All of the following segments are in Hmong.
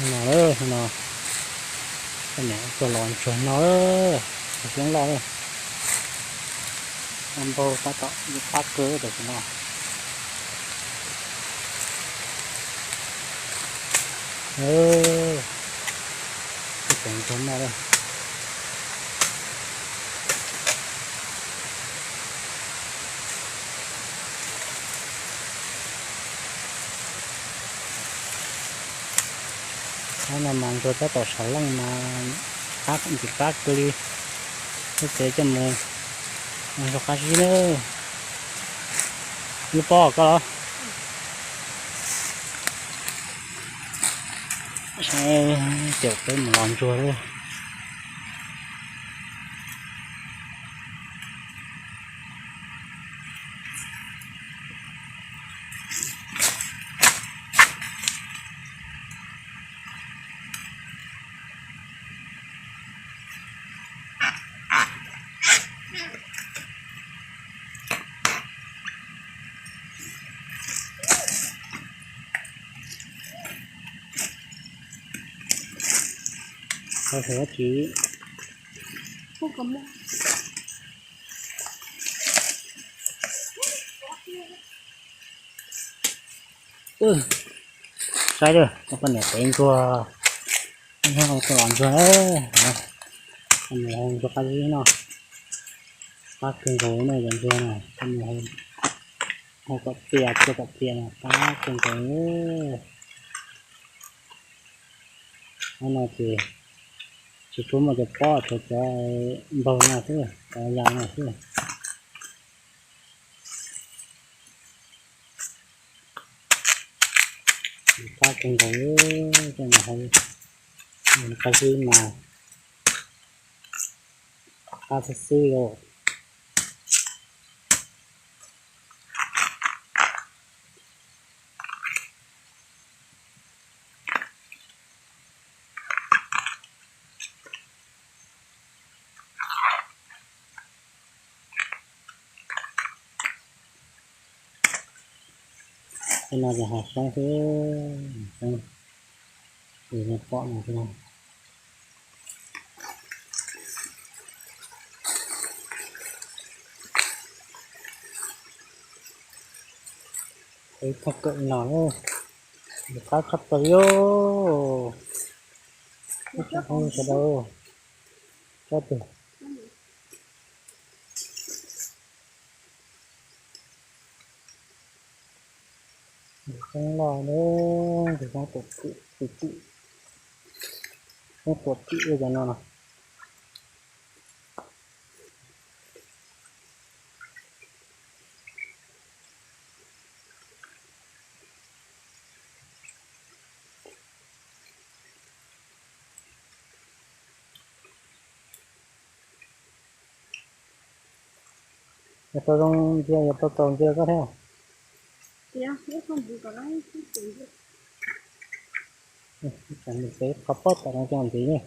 No, no, koj niam tuaj los ntsuag no, tus xyoob loj, npau tab tom pab kawg tam sim no. Tus ntsuag no. Qhov no mas ntsuag tab tom saum leej mas qab ntxim qab kawg li. Lub tsev coj mus ntsuag qab zib na. Lub pob koj los. Saib, caum peb mus los ntsuag lawm. Tsis saib, koj niam tev ntsuag, ntsuag ntsuag, ntsuag qab zib no, qab kawg nkaus no cov ntsuag no, hu kom txias txhua kom txias no qab kawg nkaus. Qhov no ces tsis tshua muaj cov pob, tshuav cov npaug no xwb, cov yau no xwb. Qab kawg nkaus, tej no qab zib mas qab xwb xwb lauj. Tej no ces hav xyoob xwb, xyoob es pom no xwb. Ib thooj kawm no, qab tshaj plaws li. Ib tsoom phooj ywg sawv daws, tsob twg tus xyoob loj, tus xyoob tuam txim txim txim, xyoob tuam txim li cov no no. Yog tau zoo ntsia, yog tau txaus ntsia koj thiab. Tsam nws pem qhov pob tom no coj ntxiv ne.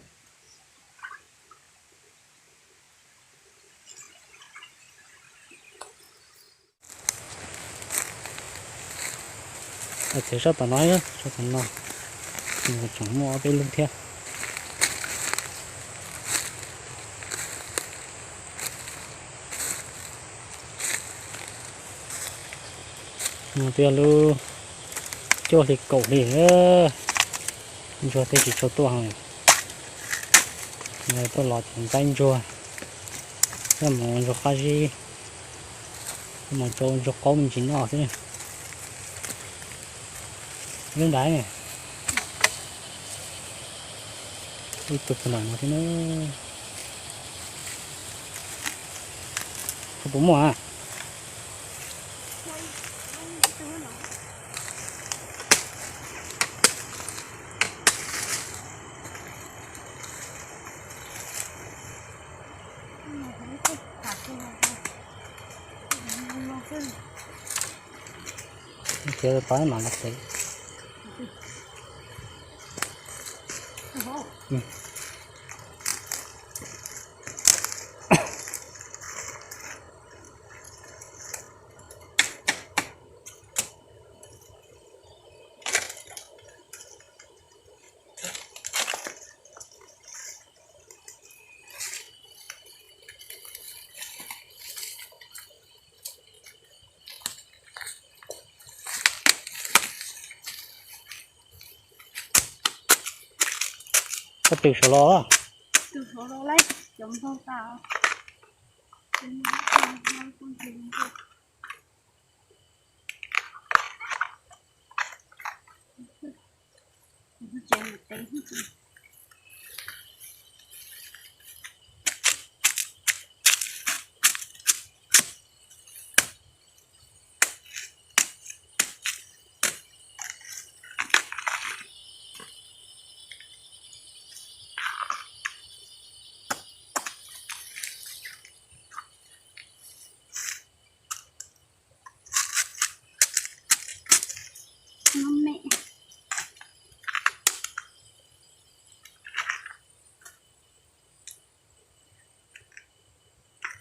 Txev sab tom no, sab tom no tseem muaj ob peb lub thiab. Twb yog lub cuaj hli kaum hli, ntsuag thiaj tsis tshua tuaj. Tuaj los ces ntaib ntsuag, coj mus ntsuag qab zib, coj mus rau ntsuag qaub me ntsis noj xwb. Lub nrad ne, ib tug puag nram no thiab na. Koj puas muaj a? Khiav tau mam los tsev. Koj twm saum los.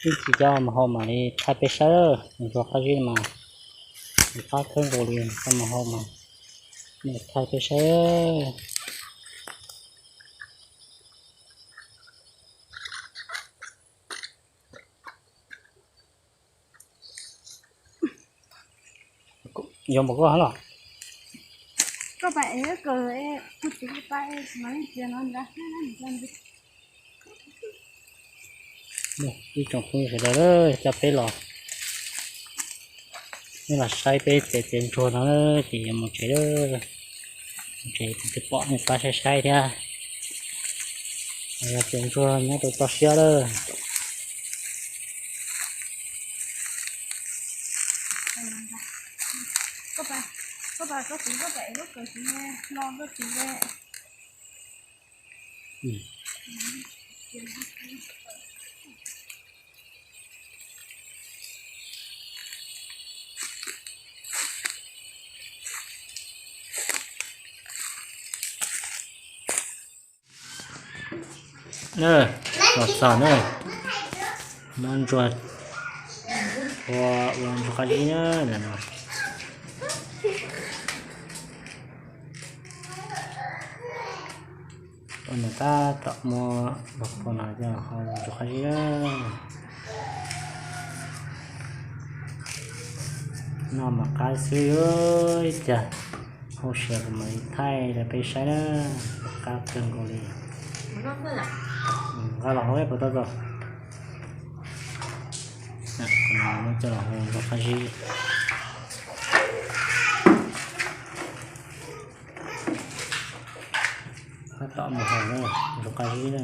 Ib chim coj mus hau mam li thaij peb saib, ntsuag qab zib mas qab kawg nkaus li, coj mus hau mas thaij peb saib. Yuav npaum koj los? Ib tsoom phooj ywg sawv daws, coj peb los, nej los saib peb tsev txiav ntsuag no ces yuav mus tsev lawm. Mus tsev kuv twb pom nej pab saib saib thiab. Yog txiav ntsuag nyob rau toj siab lawm. Los txog na, muab ntsuag ua, ua ntsuag qab zib na. Ua nws tab tom muab los pua no coj los hau ntsuag qab zib na. Noj mas qab xwb, ib pliag hauj siav kuv mam li thaij rau peb saib na. Qab kawg nkaus li. Nqa los hau puas tau txog? Muab coj los hau ntsuag qab zib. Tab tom mus hau na, ntsuag qab zib na.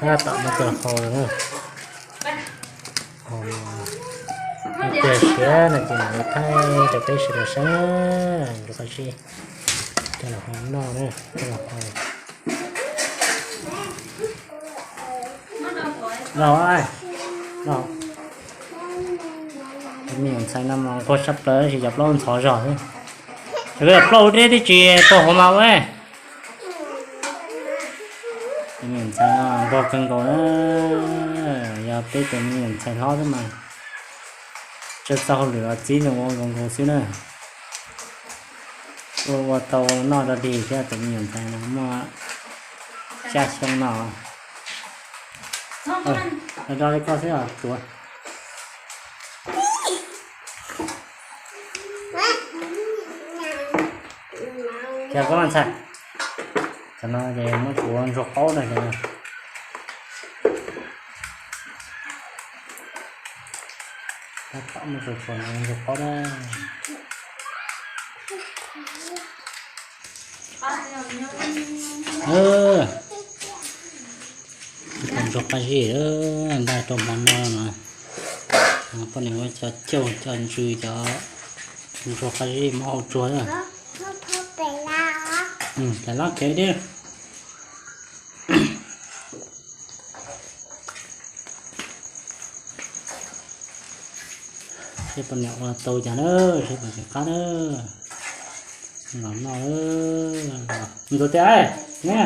Tab tom muab coj los hau na. Ib pliag siav no ces mam li thaij rau peb sawv daws saib na. Ntsuag qab zib coj los hau noj na, coj los hau. Los, los. Tus me nyuam ntxhais no mas nquag tshaj plaws tab sis cov plaub ntxhov zog xwb. Cov plaub deb twb tsis tau hauv mas ua. Tus me nyuam ntxhais no nquag kawg nkaus na, yog peb tus me nyuam ntxhais hlob xwb mas tsa txoj hauj lwm los txib nws ua nkaus nkaus xwb na. Ua ua tau noj rau dig thiab, tus me nyuam ntxhais no muaj xya xyoo no. Rau li koj xwb os tuav. Ces koj ntxhais, cov no ces muab tuav ntsuag qaub na. Tab tom muab tsuav tsuav no ntsuag qaub na. Ib tug ntsuag qab zib npaj rau hmo no mas, poj niam ua cov cauj cov ntsws cov ntsuag qab zib muab hau tsuag na. Pem lab kev thiab. Seb poj niam ua tau cas na, seb puas tsis qab na. Los noj, ntxuav tias ne.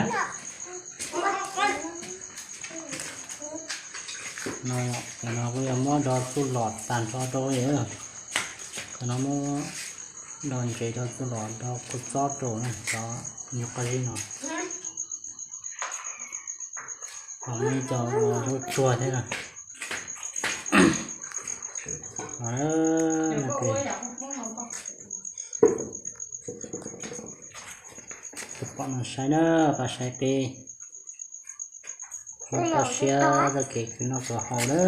Cov no kuj yog muab do txuj lom tag nrho rau li. Cov no muab do ntsev do txuj lom do kua txob rau na, cov nyuag qab zib no. Muaj ib co zaub tsuag thiab na. Tus pom no saib na, pab saib peb. Muab toj siab txoj kev khwv noj khwv haus na,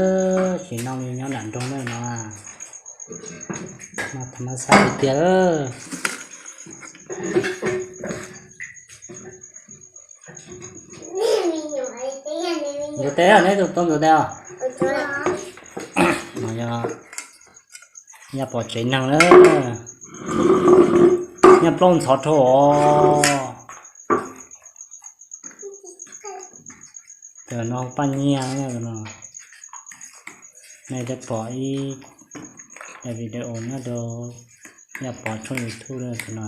tsis noj li nyob nram nroog na no. Noj thaum no xav tiag tiag. Ntxuav tes, neb tus tau ntxuav tes os. No yog Yaj Pov tsev neeg na, Yaj Pov ntxhov rau os. Tus no Paj Nyiaj no. Nej twb pom ib daim video nyob rau Yaj Pov tshooj YouTube na, tus no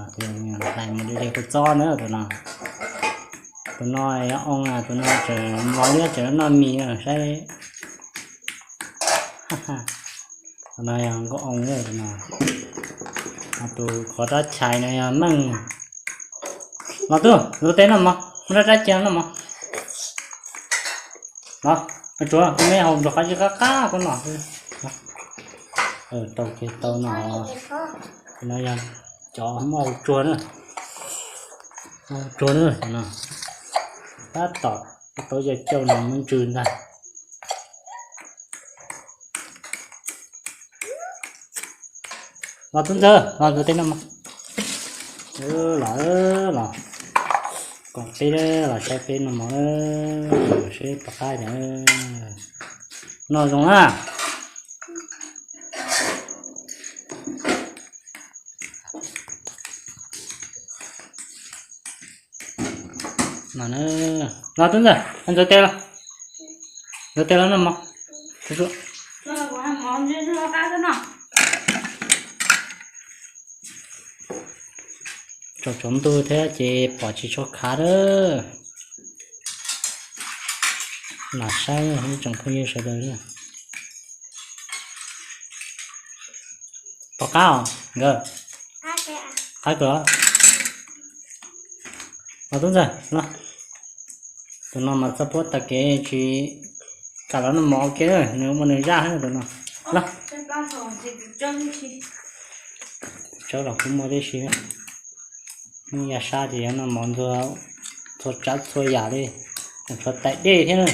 tus hais mus li li kuv txob na tus no. Tus no yog oo, tus no tseem mov liab tseem noj mis saib. Tus no yog nkauj oo tus no. Tus qhov rab chais no yog Meej. Los tub, ntxuav tes noj mov, muab rab cia noj mov. Los, tsuav me haus nrog qab zib qab qab koj noj. Tau kiag tau no. No yog cov muaj hau tsuag na. Hau tsuag na no. Tab tom tau yog cauj no muaj ntsws ntag. Los tub ntxawg, los ntxuav tes noj mov. Los, los koom peb los saib peb noj mov, seb pom qab. Noj zoo na. Los tub ntxawg, ntxuav tes los. Ntxuav tes los noj mov. Tsaus tsaus ntuj thiab ces pom tsis tshua khav lawm. Los saib ib tsoom phooj ywg sawv daws. Pom qab os nkawd. Qab kawg. Los tub ntxawg, los. Tus no mas txoj puab tag kev tsis kam los noj mov ua ke, nws muaj nws zaj tus no. Los. Tsawb los kuj muaj tib si. Hnub ya sab ces yuav noj mov ntxuag txhua tsav txhua yam li, txhua tais dej thiab na.